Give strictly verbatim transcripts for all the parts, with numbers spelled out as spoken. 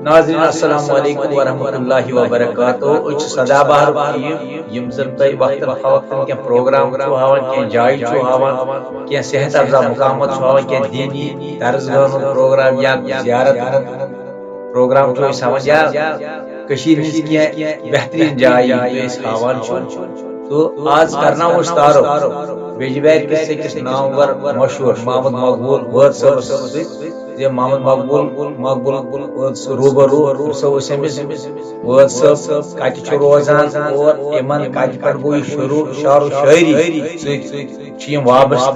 ناظرین، السلام علیکم ورحمۃ اللہ وبرکاتہ۔ أسۍ چھِ سدا بہارُک ٹیم، یِم زن تۄہہِ وقتن فوقتن کینٛہہ پروگرام چھُو ہاوان، کینٛہہ جایہِ چھُو ہاوان، کینٛہہ صحت افزا مقامات چھُو ہاوان، کینٛہہ دینی درسگاہن ہُنٛد پروگرام یا زیارت ہُنٛد پروگرام چھُو أسۍ ہاوان، یا کٔشیٖرِ ہٕنٛز کینٛہہ بہتریٖن جایہِ یِم تُہۍ أسۍ ہاوان چھِو۔ تہٕ آز کرناوو أسۍ تعارُف بیجبیارِ کِس أکِس نامور مشہوٗر محمد مقبول وٲد صٲبس سۭتۍ، زِ محمد مقبول، مقبول وٲد صٲب روٗبرو پرٛژھو أسۍ أمِس، وٲد صٲب کتہِ چھُ روزان اور یِمن کتہِ پٮ۪ٹھ گوٚو یہِ شروٗع شعر و شٲعری سۭتۍ چھِ یِم وابستہٕ،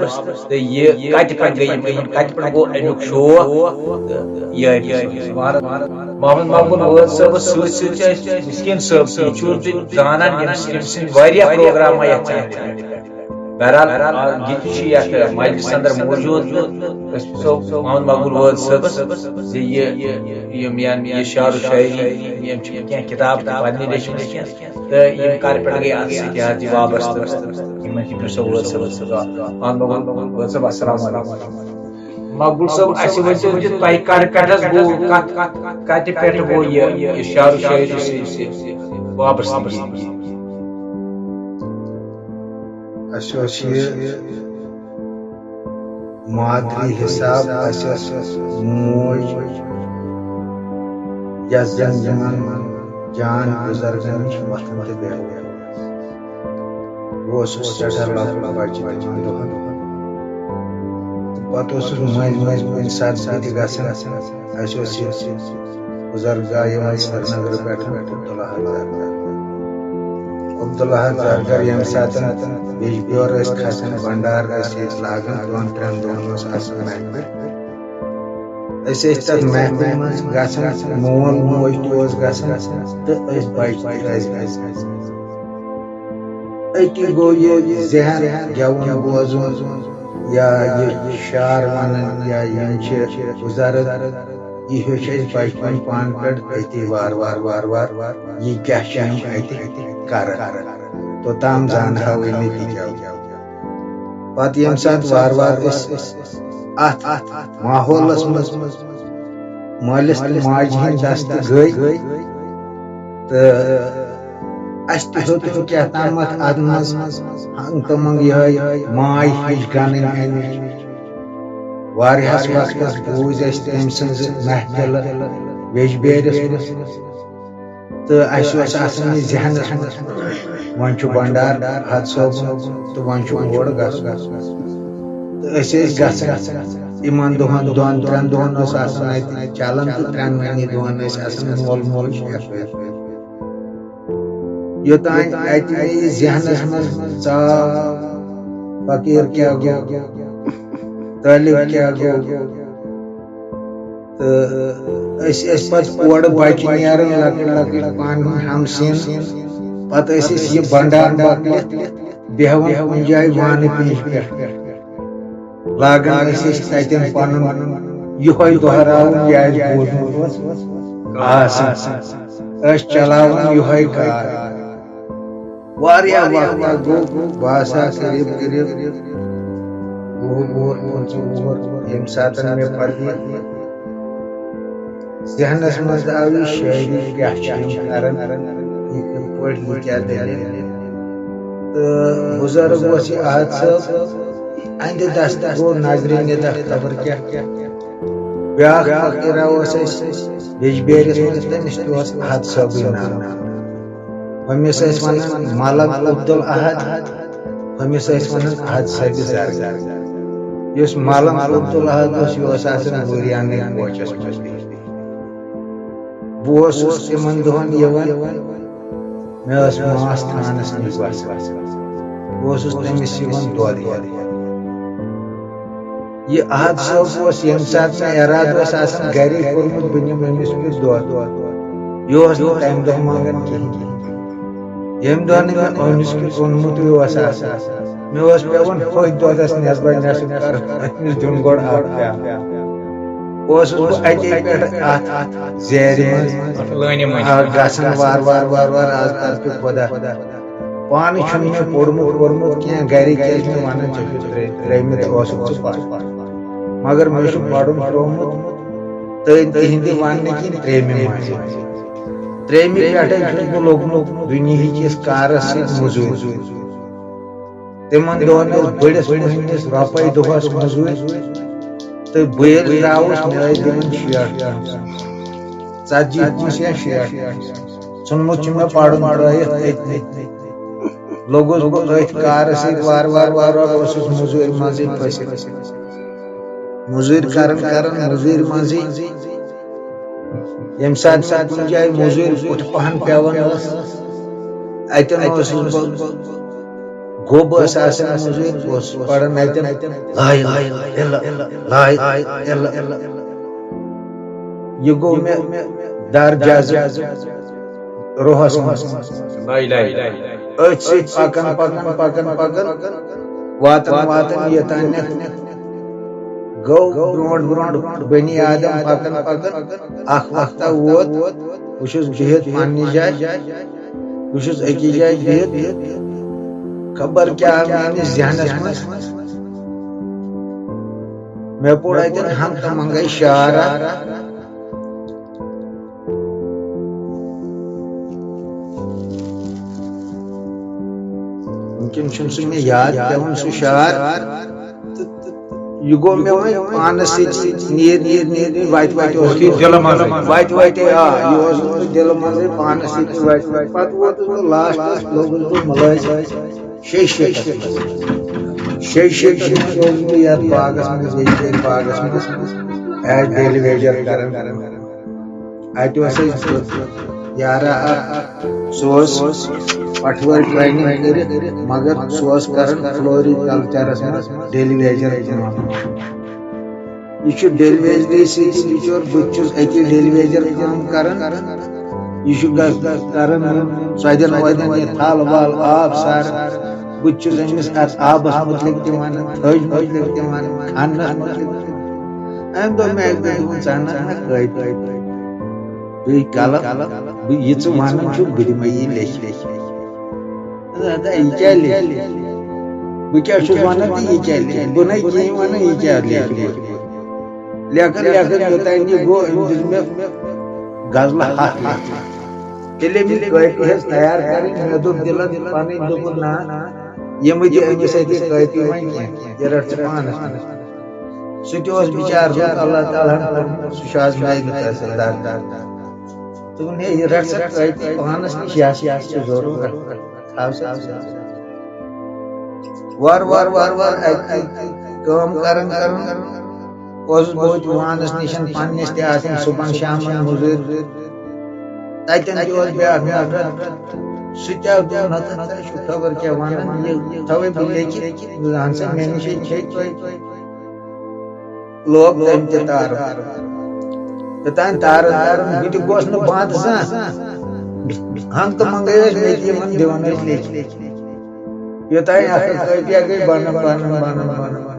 تہٕ یہِ کتہِ پٮ۪ٹھ گٔے یِم، یِمن کتہِ پٮ۪ٹھ گوٚو امیُک شوق تہٕ یٲری۔ محمد مقبول وٲد صٲبس سۭتۍ سۭتۍ چھِ أسۍ مسکیٖن صٲب تہِ، یہِ چھُو تُہۍ زانان، ییٚمِس، ییٚمہِ سٕنٛدۍ واریاہ پروگرام آے یتھ چینلہِ پٮ۪ٹھ۔ بہرحال، آ، یہِ تہِ چھُ یتھ مجلس اندر موجود۔ أسۍ پرٛژھو محمد مقبول وٲد صٲبس زِ یہِ، یِم، یعنی، یہِ شعر و شٲعری، یِم چھِ کینٛہہ کتاب تہِ پننہِ لیچھمٕژ کینٛہہ، تہٕ یِم کر پٮ۪ٹھ گٔے اتھ سۭتۍ حظ یہِ وابستہٕ، یِمن تہِ پرٛژھو وٲد صٲبس۔ محمد مقبول وٲد صٲب، السلام علیکم۔ مقبول صٲب، اسہِ ؤنۍ تو زِ تۄہہِ کر پٮ۪ٹھ حظ گوٚو، کتھ، کتہِ پٮ۪ٹھ گوٚو یہِ، یہِ شعر و شٲعری سۭتۍ وابستہٕ؟ اسہِ اوس یہِ مادری حساب، اسہِ ٲس موج، یۄس زن یِمن جان بُزرگن نِش وۄتھان تہٕ بیٚہوان۔ بہٕ اوسُس سٮ۪ٹھاہ لۄکُٹ بچہٕ تِمن دۄہن۔ تہٕ پتہٕ اوسُس مٔنٛزۍ مٔنٛزۍ کُنہِ ساتہٕ بہٕ تہِ گژھان۔ اسہِ اوس یہِ بُزرگاہ یِوان سرینگرٕ پٮ۪ٹھ، عبدالاحد زرگر۔ عبدالاحد زرگر ییٚمہِ ساتہٕ بیجبیور ٲسۍ کھسان، بنڈار ٲسۍ ییٚتہِ لاگان، دۄن ترٛٮ۪ن دۄہن اوس آسان محفل۔ أسۍ ٲسۍ تتھ محفلہِ منٛز گژھان، مول موج تہِ اوس گژھان تہٕ أسۍ بچہٕ تہِ ٲسۍ گژھان۔ أتی گوٚو یہِ ذہن گٮ۪وُن بوزُن یا یہِ شعر ونُن یا یِم چھِ بُزرگ، یہِ ہیوٚچھ اَسہِ بچپن پانہٕ پٮ۪ٹھ أتی وارٕ وارٕ وارٕ وارٕ یہِ کیٛاہ چھِ یِم اَتہِ کران۔ توٚتام زانہٕ ہاو أسۍ نہٕ تہِ کیٛاہ۔ پتہٕ ییٚمہِ ساتہٕ وارٕ وارٕ أسۍ اَتھ ماحولس منٛز مٲلِس تہٕ ماجہِ ہٕنٛدۍ دستہٕ گٔے تہٕ اَسہِ تہِ ہیوٚت کیٛاہ تامَتھ اَتھ منٛز ہنٛگ تہٕ منٛگ یِہوٚے ماے ہِش گنٕنۍ اَمِچ۔ واریاہس وقتس بوٗز اَسہِ تٔمۍ سٕنٛزٕ محفلہٕ ویجبیٲرِس منٛز۔ تہٕ اَسہِ اوس آسان یہِ ذہنس منٛز، وۄنۍ چھُ بنڈار حد صٲبُن تہٕ وۄنۍ چھُ اور گژھُن۔ تہٕ أسۍ ٲسۍ گژھان یِمن دۄہن، دۄن ترٛٮ۪ن دۄہن اوس آسان اَتہِ چلان، تہٕ ترٛٮ۪ن وٕنی دۄہن ٲسۍ آسان مول موج ہٮ۪تھ۔ یوٚتام اَتہِ مےٚ یہِ ذہنس منٛز ژاو، فقیٖر کیٛاہ گوٚو، طٲلب کیٛاہ گوٚو۔ تہٕ أسۍ ٲسۍ پتہٕ اورٕ بچہِ نیران، لۄکٕٹۍ لۄکٕٹۍ پانہٕ ؤنۍ ہمسین۔ پتہٕ ٲسۍ أسۍ یہِ بنڈار مۄکلِتھ بیٚہوان کُنہِ جایہِ وانہٕ پیٚنٛجہِ پٮ۪ٹھ۔ لاگان ٲسۍ أسۍ تتٮ۪ن پنُن یِہوٚے دۄہراوُن، یہِ اَسہِ بوٗزمُت اوس آسان۔ ٲسۍ چلاوان یِہوٚے کار۔ واریاہ وقت گوٚو، بہٕ ہسا قریب قریب وُہ، وُہ، پٕنٛژٕہ وُہُر، ییٚمہِ ساتہٕ مےٚ پتہٕ یہِ ذہنس منٛز آو، یہِ شٲعری کیٛاہ چھِ یِم کران، یہِ کِتھ پٲٹھۍ، یہِ کیٛاہ دٔلیٖل۔ تہٕ بُزرگ اوس یہِ احد صٲب، اَہندِ دستہٕ گوٚو نظرِ نِدہ خبر کیٛاہ۔ بیٛاکھ فقیٖرا اوس اَسہِ ییٚجبیٲرِس منٛز، تٔمِس تہِ اوس احد صٲبٕے ناو۔ ہُمِس ٲسۍ وَنان ملک عبدالاحد، ہُمِس ٲسۍ وَنان احد صٲبِ زرگر۔ یُس ملک عبدالاحد اوس، یہِ اوس آسان وُریانٕے کوچَس منٛز بِہِتھ۔ بہٕ اوسُس تِمَن دۄہَن یِوان، مےٚ ٲس ماس تھانَس نِش بَسان۔ بہٕ اوسُس تٔمِس یِوان دۄد ہٮ۪تھ۔ یہِ احد صٲب اوس، ییٚمہِ ساتہٕ مےٚ اِرادٕ اوس آسان گَرے کوٚرمُت، بہٕ نِمہٕ أمِس کیُتھ دۄد۔ یہِ اوس نہٕ تَمہِ دۄہ منٛگان کِہیٖنۍ۔ ییٚمہِ دۄہ نہٕ مےٚ أمِس کیُتھ اوٚنمُتٕے اوس آسان، مےٚ اوس پٮ۪وان ہوٚتھۍ دۄدَس نٮ۪صبا نٮ۪صٕب کَرُن أمِس دیُن گۄڈٕ اَکھ پیالہٕ۔ اوسُس بہٕ اَتے پٮ۪ٹھ اَتھ زیرِ منٛز، لٲنہِ منٛز۔ آ، گژھان وارٕ وارٕ وارٕ وارٕ از طرفِ خۄدا۔ پانہٕ چھُنہٕ مےٚ پوٚرمُت ووٚرمُت کینٛہہ، گرِکۍ کیٛازِ مےٚ وَنان، "ژےٚ چھُتھ ترٛٲے-، ترٛٲیمٕتۍ اوسُکھ ژٕ پَتہٕ۔" مگر مےٚ چھُ پَرُن ترٛوومُت۔ تہٕ تِہنٛدِ وننہٕ کِنۍ ترٛیٚیمہِ منٛزٕ۔ ترٛیٚیمہِ پٮ۪ٹھے چھُس بہٕ لوٚگمُت دُنیہٕکِس کارس سۭتۍ مٔزوٗرۍ۔ تِمن دۄہن ٲس بٔڑِس مٔہنِوِس رۄپے دۄہس مٔزوٗرۍ، تہٕ بہٕ ییٚلہِ درٛاوُس، مےٚ ٲسۍ دِوان شیٹھ پونٛسہٕ، ژتجی پونٛسہٕ یا شیٹھ پونٛسہٕ۔ ژھُنمُت چھُ مےٚ پرُن ترٲیِتھ أتنٕے۔ لوٚگُس بہٕ أتھۍ کارس سۭتۍ وارٕ وارٕ، وارٕ وارٕ اوسُس مٔزوٗرۍ منٛزٕے پھٔسِتھ۔ مٔزوٗرۍ کران کران، مٔزوٗرۍ منٛزٕے، ییٚمہِ ساتہٕ مےٚ کُنہِ جایہِ مٔزوٗرۍ بُتھِ پہن پٮ۪وان ٲس، اتٮ۪ن اوسُس بہٕ، گوٚب ٲس آسان مٔزوٗرۍ، بہٕ اوسُس پران اتٮ۪ن، لا الہ الا اللہ، لا الہ الا اللہ۔ یہِ گوٚو مےٚ در جذب روحس منٛز۔ لا الہ الا اللہ۔ أتھۍ سۭتۍ پکان، پکان، پکان، پکان، واتان، واتان یوٚتانٮ۪تھ گوٚو برونٛٹھ، برونٛٹھ بنی آدم پکان، پکان، اکھ وقتہ ووت، بہٕ چھُس بِہِتھ پننہِ جایہِ، بہٕ چھُس أکِس جایہِ بِہِتھ، خبر کیٛاہ آو میٲنِس ذہنس منٛز۔ مےٚ پوٚر اتٮ۪ن ہنٛگتہٕ منٛگے شعر اکھ۔ وٕنکیٚن چھُنہٕ سُہ مےٚ یاد پٮ۪وان، سُہ شعر۔ تہٕ یہِ گوٚو مےٚ وۄنۍ پانس سۭتۍ، نیر، نیر، نیر، نیر، وتہِ، وتہِ اوس یہِ دِلہٕ منٛزٕے۔ وتہِ، وتہِ، آ، یہِ اوس نہٕ دِلہٕ منٛزٕے پانس سۭتۍ وتہِ، وتہِ۔ پتہٕ ووتُس بہٕ لاسٹس، لوٚگُس بہٕ مُلٲزِم۔ شیٚیہِ شیٚتہِ۔ شیٚیہِ شیٚتہِ چھُس بہٕ یتھ باغس منٛز، ییٚتہِ کِس باغس منٛز ایز ڈیلی ویجر کران۔ اتہِ اوس اسہِ یارا اکھ، سُہ اوس پٹھوٲرۍ ٹریننگ کٔرِتھ، مگر سُہ اوس کران فلوری کلچرس منٛز ڈیلی ویجر کٲم۔ یہِ چھُ ڈیلی ویجری سۭتۍ بِچور، بہٕ تہِ چھُس أتی ڈیلی ویجر کٲم کران۔ یہِ چھُ گژھ-، کران ژۄدٮ۪ن وۄدٮ۪ن یہِ تھل ول، آب ساران۔ بہٕ تہِ چھُس أمِس اتھ آبس مُتعلق تہِ ونان، تھٔج مُتعلق تہِ ونان، کھننس مُتعلق تہِ۔ أمۍ دوٚپ مےٚ اکہِ دۄہ، دوٚپُن، "ژٕ انکھ نا کٲپی، بیٚیہِ قلم، بہٕ یہِ ژٕ ونان چھُکھ، بہٕ دِمے یہِ لیکھِتھ۔" ادا، ادا، یہِ کیٛاہ لیکھِ؟ بہٕ کیٛاہ چھُس وَنان تہٕ یہِ کیٛاہ لیکھِ؟ بہٕ نَے کِہیٖنۍ وَنان، یہِ کیٛاہ لیکھِ؟ لیکھان، لیکھان یوٚتام یہِ گوٚو، أمۍ دِژ مےٚ غزلہٕ ہَتھ لیکھِتھ۔ ییٚلہِ أمۍ یہِ کٲپی ہیٚژ تیار کَرٕنۍ، مےٚ دوٚپ دِلَن پَنٕنۍ، دوٚپُن، "نہ، یِمہٕ دِ أمِس اَتہِ یہِ کٲپی وۄنۍ کینٛہہ، یہِ رَٹ ژٕ پانَس نِش۔" سُہ تہِ اوس بِچارٕ رُت، اللہ تعالیٰ ہَن کوٚرمُت، سُہ چھُ آز میٛانہِ تحصیٖلدار۔ دوٚپُن، "ہے، یہِ رَٹ سا کٲپی پانَس نِش، یَس یَس چھُ ضروٗرت، تھاو سا ژٕ۔" وارٕ وارٕ، وارٕ وارٕ اَتہِ کٲم کران کران اوسُس بہٕ وانَس نِش پننِس تہِ آسان صُبحن شامن مٔزوٗرۍ۔ تَتٮ۪ن تہِ اوس بیٛاکھ نفر، سُہ تہِ آو دوٚپُن، "ہتا، ژٕ چھُکھ خبر کیٛاہ وَنان، یہِ تھاوَے بہٕ لیکھِتھ، اَہن سا، مےٚ نِش ہے چھے کٲپی۔" لوگ تٔمۍ تہِ تارُن۔ توٚتام تاران تاران بہٕ تہِ گوس نہٕ بنٛد زانٛہہ۔ ہنٛگتہٕ منٛگَے ٲسۍ مےٚ تہِ یِمَن دِوان ٲسۍ لیکھِتھ۔ یوٚتام اَکھ کٲپیہ گٔے بنان، بنان، بنان، بنان۔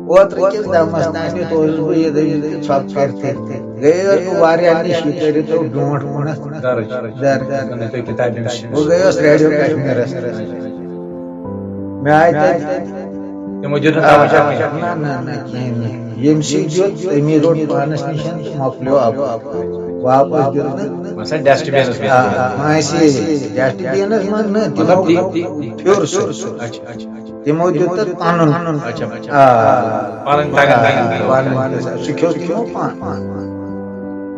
اوترٕ کِس دمس تام یوٚت اوسُس بہٕ، یہِ دٔلیٖل تہِ ژھۄپہٕ کٔرتھٕے۔ گٔیوس بہٕ واریاہ نِش، یہِ کٔرِو تُہۍ برونٛٹھ کُنتھ۔ درٕج۔ درٕج۔ یِمن تُہۍ کِتابہِ نِش۔ بہٕ گٔیوس ریڈیو کشمیٖرس۔ مےٚ آیہِ تتہِ تِمو دیُت نہٕ آ، تَوَے آ، چھا کینٛہہ؟ نہ، نہ، نہ، کِہیٖنۍ نہٕ۔ ییٚمہِ سۭتۍ دیُت، تٔمی روٚٹ پانَس نِش تہٕ مۄکلیو اَپُز۔ واپَس دیُت نہٕ۔ مثلاً ڈسٹ بِنَس منٛز۔ آ، آ، کٲنٛسہِ ڈسٹ بِنَس منٛز نہٕ، مطلب، تِمو تی، تی۔ پھیُر سُہ۔ اچھا، اچھا، اچھا۔ تِمو دیُت تَتھ پَنُن۔ اچھا، اچھا۔ آ، پَنٕنۍ تَگان، آ، تَگان۔ پَنٕنۍ۔ سُہ کھیوٚو تِمو پانہٕ۔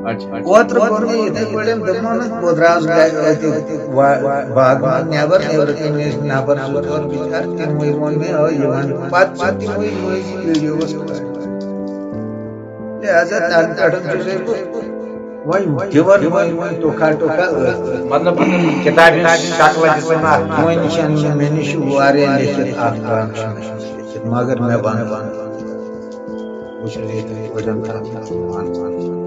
اچھا، اچھا۔ اوترٕ کوٚر مےٚ یِتھَے پٲٹھۍ، دوٚپمَو نہٕ، بہٕ درٛاوُس گَرِ أتھۍ وا-، باغہٕ منٛز نٮ۪بر، نٮ۪برٕ کَنہِ ٲسۍ نفر زٕ ژور بِچار، تِموٕے ووٚن مےٚ، آ، یہِ وَن۔ پَتہٕ چھِ تِموٕے ویٖڈیووَس پٮ۪ٹھ۔ لہذا تَنہٕ پٮ۪ٹھ چھُسَے بہٕ وۄنۍ دِوان وۄنۍ، وۄنۍ ٹُکھا ٹُکھا أتھۍ۔ مطلب، کِتابہِ ہِنٛز شکلہ دِژٕن اَتھ۔ وۄنۍ چھَنہٕ مےٚ نِش واریاہ لیکھِتھ اَکھ کٲم چھَنہٕ لیکھِتھ، مگر مےٚ بَنٲو۔ وٕچھ، ییٚتہِ وٕچھن تھاوان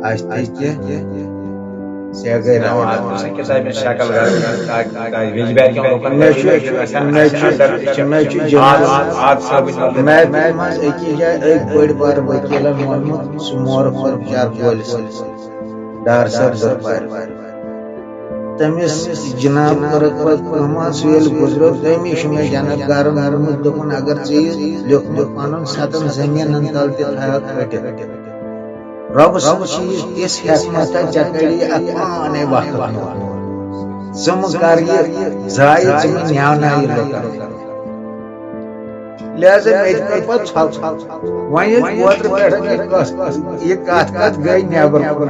آسہِ تہِ کینٛہہ، سیٚکھ گٔے نہ، روان۔ اَتھ منٛز چھِ کِتابہِ ہِنٛز شکل گژھان، تاکہِ، تاکہِ ویٚجہِ بارِ کٮ۪ن لُکن مےٚ چھُ، گژھِ مےٚ چھُ، اَسہِ اندر، مےٚ چھُ آز، جناب، آز صٲبٕنۍ مطلب۔ محفلہِ منٛز أکِس جایہِ أکۍ بٔڑۍ بارٕ ؤکیٖلن ووٚنمُت، سُہ مورُکھ کوٚر بِچار پٲلِس ڈار صٲب ذوالفقار۔ تٔمِس جناب کٔرٕکھ پتہٕ کٲمہ، سُہ ییٚلہِ گُزریو، تٔمی چھُ مےٚ جنت گارن ووٚنمُت، دوٚپُن، "اگر ژٕ یہِ لیوٚکھمُت پنُن ستن زٔمیٖنن تل تہِ تھاوکھ رٔٹِتھ۔" رۄبہٕ سُنٛد چھُ یہِ تِژھ حکمت، ژےٚ کَڑی اَتھ پانَے وقت۔ ژٕ مہٕ کر یہِ ضایع، ژٕ مہٕ نیٛاوناو یہِ لُکن۔ لہذا مےٚ تہِ کٔر پَتہٕ ژھۄپہٕ۔ وۄنۍ ییٚلہِ اوترٕ پٮ۪ٹھ یہِ کَتھ، یہِ کَتھ کَتھ گٔے نٮ۪بر کُن۔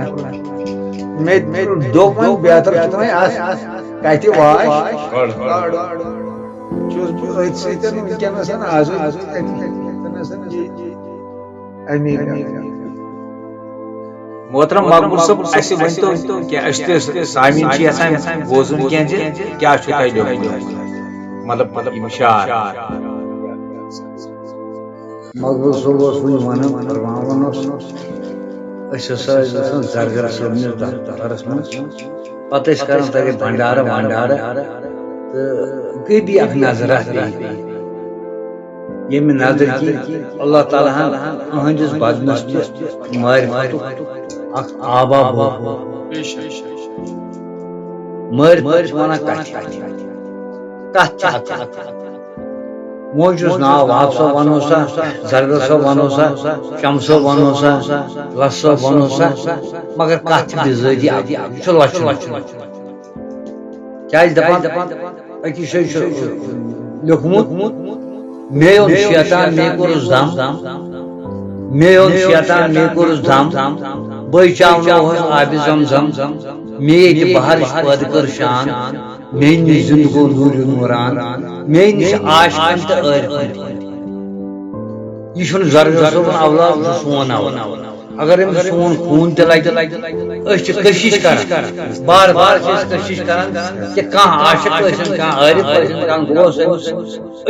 مےٚ، مےٚ دوٚپ وۄنۍ بہتر چھُ وۄنۍ اَتھ کَتھِ واش۔ چھُس بہٕ أتھۍ سۭتۍ وٕنکیٚنَس آز أتھۍ سۭتۍ۔ امی۔ محترم مقبول صٲب، اسہِ ؤنۍ تو کینٛہہ، أسۍ تہِ سامعیٖن چھِ یژھان بوزُن کینٛہہ زِ کیٛاہ چھُ تۄہہِ لیوٚکھمُت، مطلب، مطلب، یِم شعر۔ مقبول صٲب اوس وٕنہِ وَنان، فرماوان اوس، أسۍ ہسا ٲسۍ گژھان زرگر صٲبنِس دفترس منٛز، پتہٕ ٲسۍ کران تَتہِ بنڈارٕ ونڈارٕ، تہٕ گٔے بیٚیہِ اکھ نظرہ تہِ۔ ییٚمہِ نظرِ کِنۍ اللہ تعالیٰ ہن أہنٛدِس بدنس تہِ معرفتُک اکھ آبا بوٚو۔ معرفت چھِ ونان کتھِ۔ کتھ چھِ اکھ۔ وۄنۍ چھُس ناو وہاب صٲب ونو سا، زرگر صٲب ونو سا، شمس صٲب ونو سا، لس صٲب ونو سا، مگر کتھ چھِ بِذٲتی اکھ۔ یہِ چھُ لۄچھُن۔ کیازِ دپان، أکِس جایہِ چھُ لیوٚکھمُت، مے اوٚن شیطان، مے کوٚرُس دم، مے اوٚن شیطان، مے کوٚرُس دم، بے چاونوہس آبِ زم زم، مے ییٚتہِ بہارٕچ پٲدٕ کٔر شان، مے نِش زِندٕ گوٚو نوٗرِ نوٗران، مے نِش عاشقن تہٕ عٲرفن۔ یہِ چھُنہٕ زرگر صٲبُن اولاد، یہِ چھُ سون اولاد۔ اگر أمِس سون خوٗن تہِ لگہِ، أسۍ چھِ کٔشِش کران، بار بار چھِ أسۍ کٔشِش کران کہِ کانٛہہ عاشق ٲسِن، کانٛہہ عٲرِف ٲسِن، کانٛہہ غوث ٲسِن،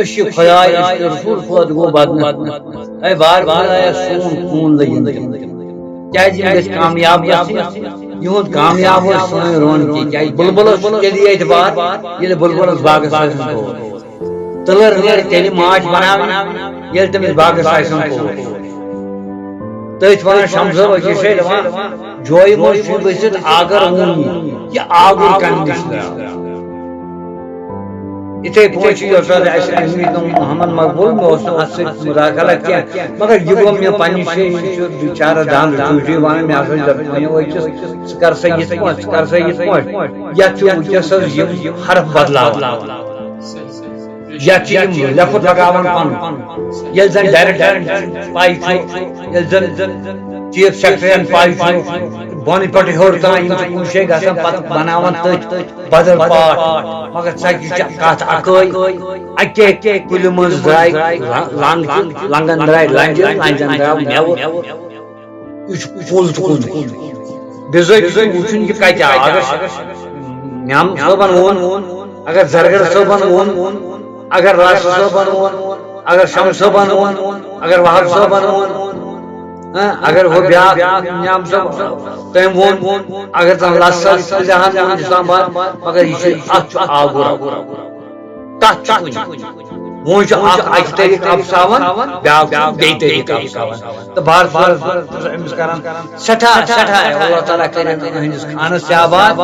أسۍ چھِ خۄداے، أسۍ چھِ رسول پٲدٕ گوٚو بدنہٕ۔ اے بار خۄدایا، سون خوٗن لٔگِن تِم۔ کیازِ یِم گٔژھۍ کامیاب گژھٕنۍ، یِہُنٛد کامیاب اوس سٲنۍ رونقی۔ کیازِ بُلبُلس چھُ تیٚلی اعتبار، ییٚلہِ بُلبُلس باغس آسہِ گوٚو۔ تٔلٔر نیرِ تیٚلہِ ماچھ بناونہِ، ییٚلہِ تٔمِس باغس آسن پوش۔ تٔتھۍ ونان شمسو أکِس جایہِ دپان، جویہِ منٛز چھُ ؤسِتھ آگر وُن، یہِ آگُر کمہِ نِش درٛاو؟ یِتھے پٲٹھۍ چھُ یۄس حظ اَسہِ اہمیت محمد مقبول، مےٚ اوس نہٕ اَتھ سۭتۍ مداخلت کینٛہہ، مگر یہِ گوٚو مےٚ پننہِ جایہِ، یہِ چھُ بِچارٕ دند ٹوٗٹھٕے ونان، مےٚ ہسا چھُ دپان، وۄنۍ ؤتھِس، ژٕ کر سا یِتھ پٲٹھۍ، ژٕ کر سا یِتھ پٲٹھۍ، یتھ چھُ وٕنکیٚس حظ یِم حرف بدلاوان۔ یتھ چھِ یِم لیٚکھُن لگاوان پنُن۔ ییٚلہِ زن ڈائریکٹرن پاے چھُ، ییٚلہِ زن چیف سیکرٹرین پاے چھُ، بۄنہٕ پٮ۪ٹھٕ ہیوٚر تام یِم چھِ کُنہِ جایہِ گژھان، پتہٕ بناوان تٔتھۍ بدل پاٹھ۔ مگر ژکہِ چھِ کتھ اکٲے، اکے کُلہِ منٛز درٛاے لنٛگ، لنٛگن درٛاے لنٛجہِ، لنٛجن درٛاو مٮ۪وٕ۔ یہِ چھُ کُل تہٕ کُل۔ بِذٲتی چھُ وٕچھُن یہِ کَتہِ آو۔ اگر نیام صٲبن ووٚن، اگر زرگر صٲبن ووٚن، اگر راشد صٲبن ووٚن، اگر شمس صٲبن ووٚن، اگر وہاب صٲبن ووٚن، ہاں، اگر ہُہ بیٛاکھ نیام صٲب تٔمۍ ووٚن، اگر زن لس صٲب تہِ جہان ووٚن اسلام آباد، مگر یہِ چھُ، اتھ چھُ آگُر۔ تتھ چھُ کُنہِ۔ وۄنۍ چھُ اکھ اکہِ طریقہٕ اپساوان، بیٛاکھ چھُ بیٚیہِ طریقہٕ اپساوان۔ تہٕ بہرحال چھُس أمِس کران سٮ۪ٹھاہ، سٮ۪ٹھاہ اللہ تعالیٰ کٔرِن أہنٛدِس خانس تہِ آباد،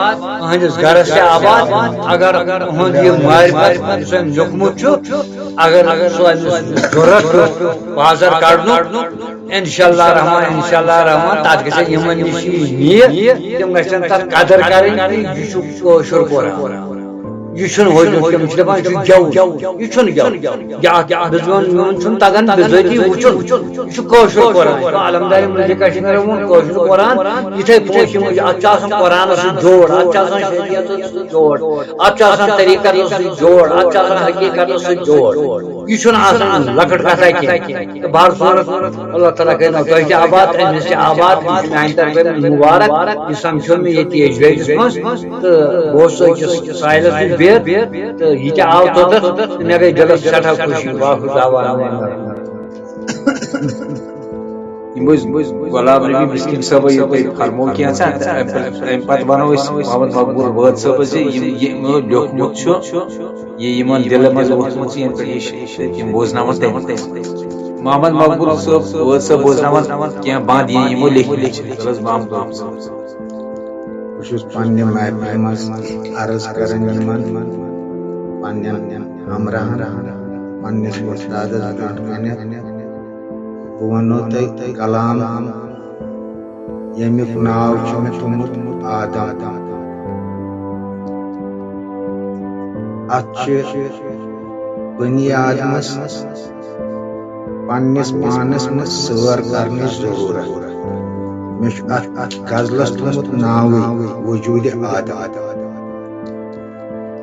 أہنٛدِس گرس تہِ آباد۔ اگر أہُنٛد یہِ معرفت یُس أمۍ لیوٚکھمُت چھُ، اگر سُہ أمِس ضروٗرت پیوٚو بازر کڑنُک، انشاءاللہ رحمان، انشاءاللہ رحمان، تتھ گژھن یِمن نِش یہِ نِیہِ، تِم گژھن تتھ قدر کرٕنۍ کہِ یہِ چھُ کٲشُر قرآن۔ یہِ چھُنہٕ ہوٚجمُت، تِم چھِ دَپان، یہِ چھُ گٮ۪وُن۔ یہِ چھُنہٕ گٮ۪وُن۔ یہِ اَتھ بِزوَن میون چھُنہٕ تَگان بِذٲتی وٕچھُن۔ یہِ چھُ کٲشُر قرآن۔ یہِ چھُ عالمدارِ مُلکِ کشمیٖرَن ووٚن کٲشُر قرآن۔ یِتھَے پٲٹھۍ چھِ یِم، اَتھ چھُ آسان قرآنَس سۭتۍ جوڑ، اَتھ چھُ آسان شریعتَس سۭتۍ جوڑ، اَتھ چھُ آسان طریٖقَتَس سۭتۍ جوڑ، اَتھ چھُ آسان حقیٖقتَس سۭتۍ جوڑ۔ یہِ چھُنہٕ آسان لۄکٕٹ کَتھا کینٛہہ۔ تہٕ بہرحال صوٗرت، اللہ تعالیٰ کٔرِنو تۄہہِ تہِ آباد، أمِس تہِ آباد، یہِ چھُ میٛانہِ طرفہٕ مُبارک۔ یہِ سَمکھیو مےٚ ییٚتہِ ییٚجبیجَس منٛز۔ تہٕ بہٕ اوسُس أکِس ساحلَس نِش بِہِتھ تہٕ یہِ تہِ آو توٚتَتھ تہٕ مےٚ گٔے دِلَس سٮ۪ٹھاہ خوشی۔ واخر دعوانا۔ یِم ٲسۍ غلام نبی مسکین صٲبَے یہِ تۄہہِ فرموو کینٛژھا، تہٕ اَمہِ پَتہٕ، اَمہِ پَتہٕ وَنو أسۍ محمد مقبول وٲد صٲبَس زِ یِم، یہِ یِمو لیوٚکھمُت چھُ، یہِ یِمَن دِلَن منٛز ووٚتھمُت چھُ، یِم پٮ۪ٹھ یہِ چھِ، یِم بوزناوَن تٔمۍ۔ محمد مقبول صٲب وٲد صٲب بوزناوَن کینٛہہ بند، یِم یِمو لیکھمٕتۍ چھِ۔ چلو حظ، محمد مقبول صٲب۔ بہٕ چھُس پننہِ محفلہِ منٛز عرض کران یِمن پننٮ۪ن ہمراہن، پننِس وۄستادس برٛونٛٹھ کنٮ۪تھ، بہٕ ونو تۄہہِ کلام، ییٚمیُک ناو چھُ مےٚ تھوٚمُت آدم۔ اتھ چھِ بنی آدمس پننِس پانس منٛز سٲر کرنٕچ ضروٗرت۔ مےٚ چھُ اتھ، اتھ غزلس تھوٚمُت ناوٕے وجود آدم۔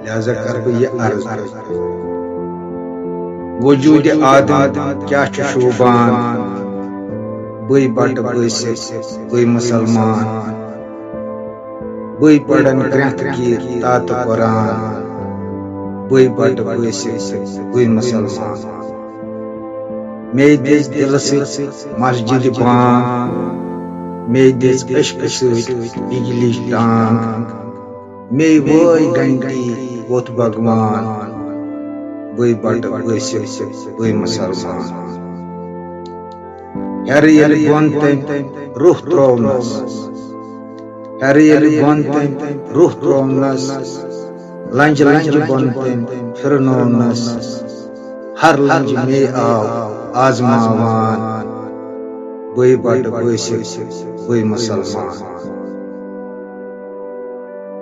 لہذا کرٕ بہٕ یہِ عرض۔ وجود آدم کیٛاہ چھُ شوٗبان؟ بٕے بٹہٕ بٲسِتھ، بٕے مُسلمان۔ بٕے پرن گرٛٮ۪تھ گیٖت تہٕ قرآن، بٕے بٹہٕ بٲسِتھ، بٕے مُسلمان۔ مے دِژ دِلہٕ سۭتۍ مسجدِ بانگ، مے دِژ عشقہٕ سۭتۍ بجلی ٹانگ۔ مے وٲے گھنٹی ووٚتھ بھگوان، بٕے بٹہٕ بٲسِتھ، بٕے مُسلمان۔ ہیرٕ ییٚلہِ بۄن تٔمۍ روح ترٛوونس، ہیرٕ ییٚلہِ بۄن تٔمۍ روح ترٛوونس، لنجہِ لنجہِ بۄن تٔمۍ پھِرنوونس۔ ہر لنجہِ مے آو آزماوان، بٕے بٹہٕ بٲسِتھ، بٕے مُسلمان۔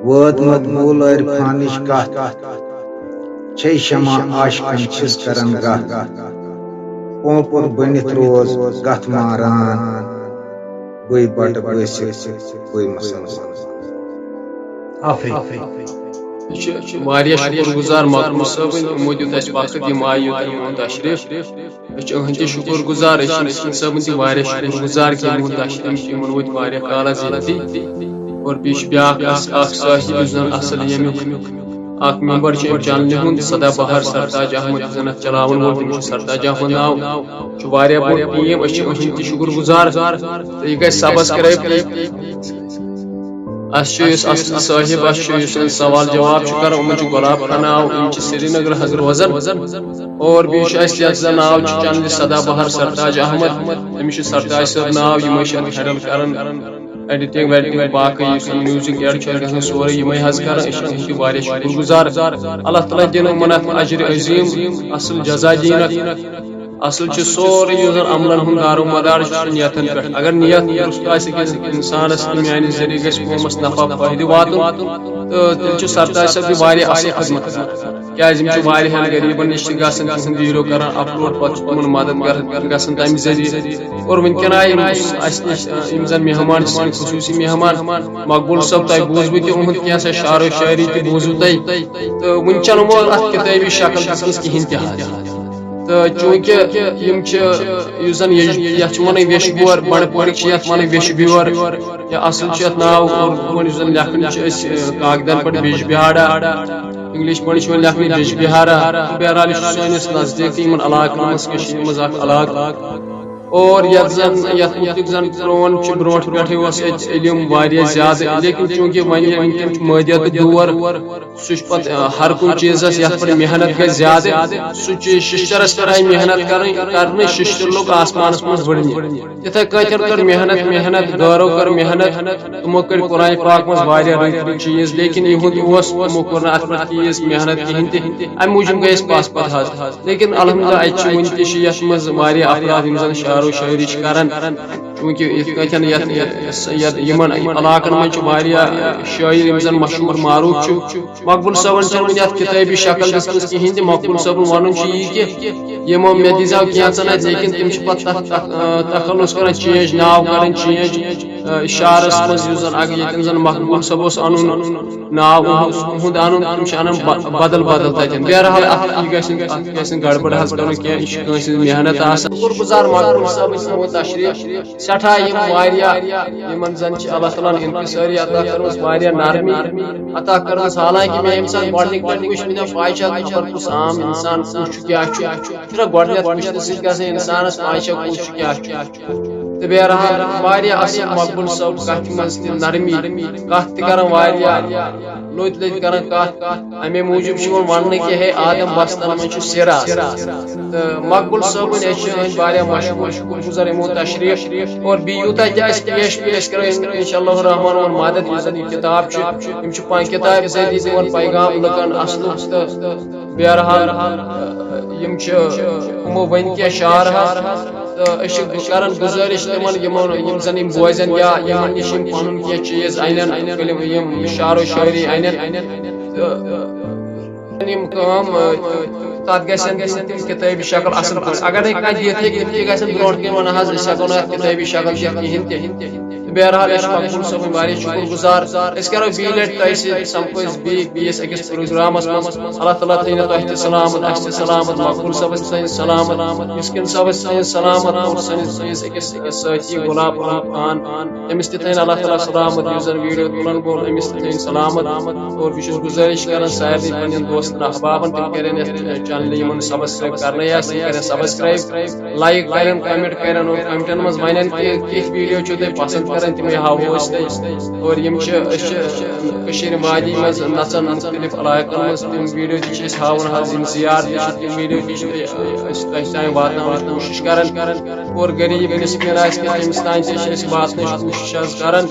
وٲتمٕژ بوٗل عرفانٕچ کتھ، چھے شمع عاشقن چھِس کران گتھ۔ پونپُر بٔنِتھ روز گتھ ماران، بٕے بٹہٕ بٲسِتھ، بٕے مُسلمان۔ آفرین۔ یہِ چھِ واریاہ شُکُر گُزار مقبول صٲبٕنۍ، یِمو دیُت اَسہِ وقت، یِم آیہِ یوٚتَن، یِہُنٛد تشریٖف۔ أسۍ چھِ أہٕنٛدۍ تہِ شُکُر گُزار، أسۍ چھِ نسیٖم صٲبٕنۍ تہِ واریاہ شُکُر گُزار کہِ یِہُنٛد تشریٖف، یِمَن وٲتۍ واریاہ کالَس ییٚتھی۔ اور بیٚیہِ چھِ بیٛاکھ اَسہِ اَکھ صٲحِب، یُس زَن اَصٕل ییٚمیُک اَکھ ممبر چھُ اَمہِ چینلہِ ہُنٛد، سدا بہار سرتاج احمد، یُس زَن اَتھ چلاوَن وول، تٔمِس چھُ سرتاج احمد ناو۔ چھُ واریاہ بوٚڑ ٹیٖم، أسۍ چھِ أہٕنٛدۍ تہِ شُکُر گُزار۔ تہٕ یہِ گژھِ سبسکرایب۔ اَسہِ چھُ یُس اَصٕل صٲحِب، اَسہِ چھُ یُس اَسہِ سوال جواب چھُ کران، یِمَن چھُ گۄلاب خان ناو، یِم چھِ سرینگرٕ حظ روزان۔ اور بیٚیہِ چھُ اَسہِ یَتھ زَن ناو چھُ چینلہِ سدا بہار سرتاج احمد، أمِس چھُ سرتاج صٲب ناو، یِمَے چھِ اَتھ ہینڈل کران، ایڈیٹنگ ویڈیٹنگ، باقٕے یُس میوٗزک ایڈ چھُ اَتھ گژھان سورُے یِمَے حظ کران۔ أسۍ چھِ أہٕنٛدۍ تہِ واریاہ شُکُر گُزار۔ اللہ تعالیٰ دِنو یِمَن اَتھ اجرِ عظیٖم، اَصٕل جزا دِیٖنَکھ۔ اَصٕل چھُ سورُے یُس زَن عملن ہُنٛد دار و مدار چھُ، سُہ چھُ نیتن پٮ۪ٹھ۔ اگر نیت درست آسہِ أکِس اِنسانَس تہٕ میانہِ ذٔریعہٕ گژھِ قومَس نفع فٲیدٕ واتُن، تہٕ تیٚلہِ چھُ سرتاج صٲب تہِ واریاہ اَصٕل خدمت کران۔ کیازِ یِم چھِ واریاہَن غریٖبَن نِش تہِ گژھان، تِہُنٛد ویٖڈیو کران اپلوڈ، پَتہٕ چھُ تِمَن مدد کران، گژھان تَمہِ ذٔریعہٕ۔ اور وٕنکٮ۪ن آیہِ یِم اَسہِ نِش، یِم زَن مہمان چھِ، سٲنۍ خصوٗصی مہمان، مقبول صٲب، تۄہہِ بوٗزوٕ تہِ اُہُنٛد کینٛژھا شعر و شٲعری تہِ بوٗزوٕ تۄہہِ۔ تہٕ وٕنہِ چھَنہٕ وۄنۍ اَتھ کِتٲبی شکل دِژمٕژ کِہیٖنۍ تہِ حظ۔ تہٕ چوٗنٛکہِ یِم چھِ، یُس زَن یج-، یَتھ چھِ وَنان ویشہِ بیور، بَنٛڈٕ پورِکۍ چھِ یَتھ وَنان ویشہِ بیور، یا اَصٕل چھُ یَتھ ناو اُردو پٲٹھۍ، یُس زَن لیکھان چھِ أسۍ، آ، کاغدَن پٮ۪ٹھ بیجبہارا، اِنٛگلِش پٲٹھۍ چھِ وَنان لیکھنہٕ بیجبہارا۔ تہٕ بہرحال، یہِ چھُ سٲنِس نزدیٖکٕے یِمَن علاقَن منٛز، کٔشیٖرِ منٛز اَکھ علاقہٕ۔ اور یَتھ زَن، یَتھ مُتعلِق زَن پرٛون چھُ، برٛونٛٹھ پٮ۪ٹھٕے اوس اَتہِ علم واریاہ زیادٕ، لیکِن چوٗنٛکہِ وۄنۍ ییٚلہِ وٕنکٮ۪ن چھُ مٲدیاتُک دور، سُہ چھُ پتہٕ، آ، ہر کُنہِ چیٖزس یتھ پٮ۪ٹھ محنت گژھِ زیادٕ، سُہ چیٖز ششترس پٮ۪ٹھ آیہِ محنت کرٕنۍ، کرنہٕ ششتر لوٚگ آسمانس منٛز وٕڑنہِ۔ تِتھے کٲٹھۍ کٔر محنت، محنت، گٲرو کٔر محنت، تِمو کٔرۍ قرآن پاک منٛز واریاہ رٕتۍ رٕتۍ چیٖز، لیکن یِہُنٛد اوس، تِمو کوٚر نہٕ اتھ پٮ۪ٹھ تیٖژ محنت کِہینۍ تہِ، امہِ موٗجوٗب گٔے أسۍ پس پتھ حظ۔ لیکن الحمدللہ، اتہِ چھِ وُنہِ تہِ چھِ یتھ منٛز واریاہ افراد یِم زن شعر و شٲعری چھِ کران، چوٗنٛکہِ یِتھ کٲٹھۍ یتھ، یتھ، یِمن علاقن منٛز چھِ واریاہ شٲعر یِم زن مشہوٗر معروٗف چھِ۔ مقبول صٲبن چھنہٕ وُنہِ اتھ کِتٲبی شکل دِژمٕژ کِہینۍ تہِ۔ مقبول صٲبُن ونُن چھُ یی کہِ یِمو مےٚ دِژاو کینٛژن اتہِ، لیکن تِم چھِ پتہٕ تتھ، تتھ، آ، تخلص کران، چینج، ناو کران چینج، آ، شعرس منٛز، یُس زن اگر ییٚتٮ۪ن زن مقبول صٲب اوس انُن ناو، اُہُنٛد، اُہُنٛد انُن، تِم چھِ انان ب-، بدل بدل تتٮ۪ن۔ بہرحال، اتھ یہِ گژھِ نہٕ، اتھ گژھِ نہٕ گڑبڑ حظ کرُن کینٛہہ، یہِ چھِ کٲنٛسہِ ہٕنٛز محنت آسان۔ شُکر گُزار مقبول صٲبٕنۍ، تِہُنٛد تشریف۔ سیٹھاہ یِم واریاہ، یِمن زن چھِ اللہ تعالیٰ ہن انکسٲری عطا کٔرمٕژ، واریاہ نرمی عطا کٔرمٕژ۔ حالانکہ مےٚ ییٚمہِ ساتہٕ گۄڈٕنِکۍ لٹہِ وٕچھ، مےٚ دوٚپ، پاے چھا خبر کُس عام انسان کُس چھُ، کیٛاہ چھُ؟ چھُنہ گۄڈٕنیتھ وٕچھنہٕ سۭتۍ گژھان انسانس پاے چھا کُس چھُ، کیٛاہ چھُ؟ تہٕ بہرحال واریاہ اصل مقبول صٲب کتھِ منٛز تہِ نرمی، کتھ تہِ کران واریاہ لوٚت لوٚت کران کتھ۔ امے موٗجوٗب چھُ یِوان وننہٕ کہِ ہے آدم بستن منٛز چھُ سِر آسان۔ تہٕ مقبول صٲبُن أسۍ چھِ أہٕنٛدۍ واریاہ مشہوٗر شُکر گُزار یِمو تشریف اور بیٚیہِ یوٗتاہ تہِ اَسہِ پیش پیش کرو انشاء اللہ الرحمن اور مدد یُس زن یہِ کتاب چھِ، یِم چھِ پنٕنۍ کتابہِ ذٔریعہٕ دِوان پیغام لُکن اصلُک تہٕ بہرحال یِم چھِ یِمو ؤنۍ کینٛہہ شعر حظ۔ تہٕ أسۍ چھِ کران گُزٲرِش تِمن یِمن یِم زن یِم بوزن یا یِمن نِش یِم پنُن کینٛہہ چیٖز انن، یِم شعر و شٲعری انن۔ تہٕ یِم کٲم، تتھ گژھن تِم کتٲبی شکل اصل پٲٹھۍ۔ اگر نہٕ کانٛہہ دِتھ ہیٚکہِ، تِم تہِ گژھن برونٛٹھ کُن ونہٕ حظ، أسۍ ہٮ۪کو نہٕ اتھ کتٲبی شکل دِتھ کِہینۍ تہِ۔ بہرحال، أسۍ چھِ مقبول صٲبٕنۍ واریاہ شُکر گُزار۔ أسۍ کرو بیٚیہِ لٹہِ تۄہہِ سۭتۍ، سمکھو أسۍ بیٚیہِ بیٚیِس أکِس پروگرامس منٛز۔ اللہ تعالیٰ تھٲینو تۄہہِ تہِ سلامت، اَسہِ تہِ سلامت، مقبول صٲبس تہِ تھٲیِن سلامت، مسکیٖن صٲبس تہِ تھٲیِن سلامت اور سٲنِس، سٲنِس أکِس سٲتھی گۄلاب خان، أمِس تہِ تھٲیِن اللہ تعالیٰ سلامت، یُس زن ویڈیو تُلن وول، أمِس تہِ تھٲیِن سلامت۔ اور بہٕ چھُس گُزٲرِش کران سارنٕے پننٮ۪ن دوستن احبابن تِم کرن یتھ چینلہِ یِمن سبسکرائب کرنے آسہِ، تِم کرن سبسکرائب، لائک کرن، کمنٹ کرن اور کمنٹن منٛز ونن کہِ کِتھ ویڈیو چھِو تُہۍ پسند کران، تِمے ہاوو أسۍ تۄہہِ۔ اور یِم چھِ، أسۍ چھِ کٔشیٖرِ وادی منٛز نژان مُختلف علاقن منٛز، تِم ویڈیو تہِ چھِ أسۍ ہاوان حظ، یِم زیارتہٕ چھِ، تِم ویڈیو تہِ چھِ أسۍ تۄہہِ تام واتناونٕچ کوٗشش کران۔ اور غریب مسکیٖن آسہِ کینٛہہ، تٔمِس تام تہِ چھِ أسۍ واتنٕچ کوٗشش حظ کران۔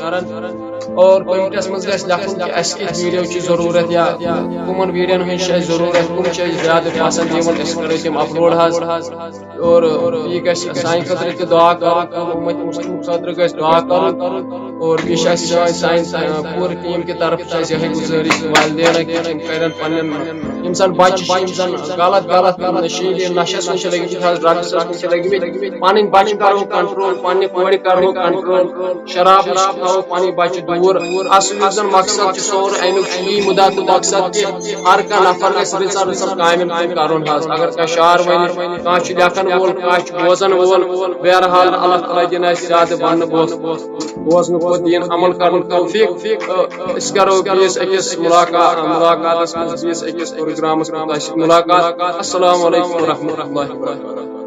اور کمنٹس منٛز گژھِ لیکھُن کہِ اَسہِ کِتھ ویڈیو چھِ ضروٗرت یا کٕمن ویڈیون ہٕنٛز چھِ اَسہِ ضروٗرت، کٕم چھِ اَسہِ زیادٕ پسند یِوان، أسۍ کرو تِم اپلوڈ حظ۔ اور یہِ گژھِ سانہِ خٲطرٕ تہِ دعا کرُن، اور اُمت مسلم خٲطرٕ گژھِ دعا کرُن۔ اور بیٚیہِ چھِ اَسہِ سٲنۍ، سانہِ، آ، پوٗرٕ ٹیٖم کہِ طرفہٕ چھِ اَسہِ یِہوٚے گُزٲرِش والدینن کہِ تِم کرن پننٮ۪ن یِم زن بچہِ چھِ، یِم زن غلط غلط نشیٖلہِ نشس منٛز چھِ لٔگمٕتۍ حظ، ڈرگسس منٛز چھِ لٔگمٕتۍ، پنٕنۍ بچہِ کرو کنٹرول، پننہِ کورِ کرو کنٹرول، شراب نِش تھاوو پنٕنۍ بچہِ دوٗر۔ اصل یُس زن مقصد چھُ سون امیُک چھُ یی مُدا تہٕ مقصد کہِ ہر کانٛہہ نفر گژھِ رٕژن رٕژن کامٮ۪ن کُن کرُن حظ۔ اگر کانٛہہ شعر ونہِ، کانٛہہ چھُ لیکھن وول، کانٛہہ چھُ بوزن وول، بہرحال اللہ تعالیٰ دِنۍ اَسہِ زیادٕ وننہٕ بوز-، بوزنہٕ کھۄتہٕ دِیِن عمل کرنُک توفیق۔ تہٕ أسۍ کرو بیٚیِس أکِس مُلاقات، مُلاقاتس منٛز بیٚیِس أکِس پروگرامس منٛز تۄہہِ سۭتۍ مُلاقات۔ السلام علیکم ورحمۃ اللہ وبرکاتہ۔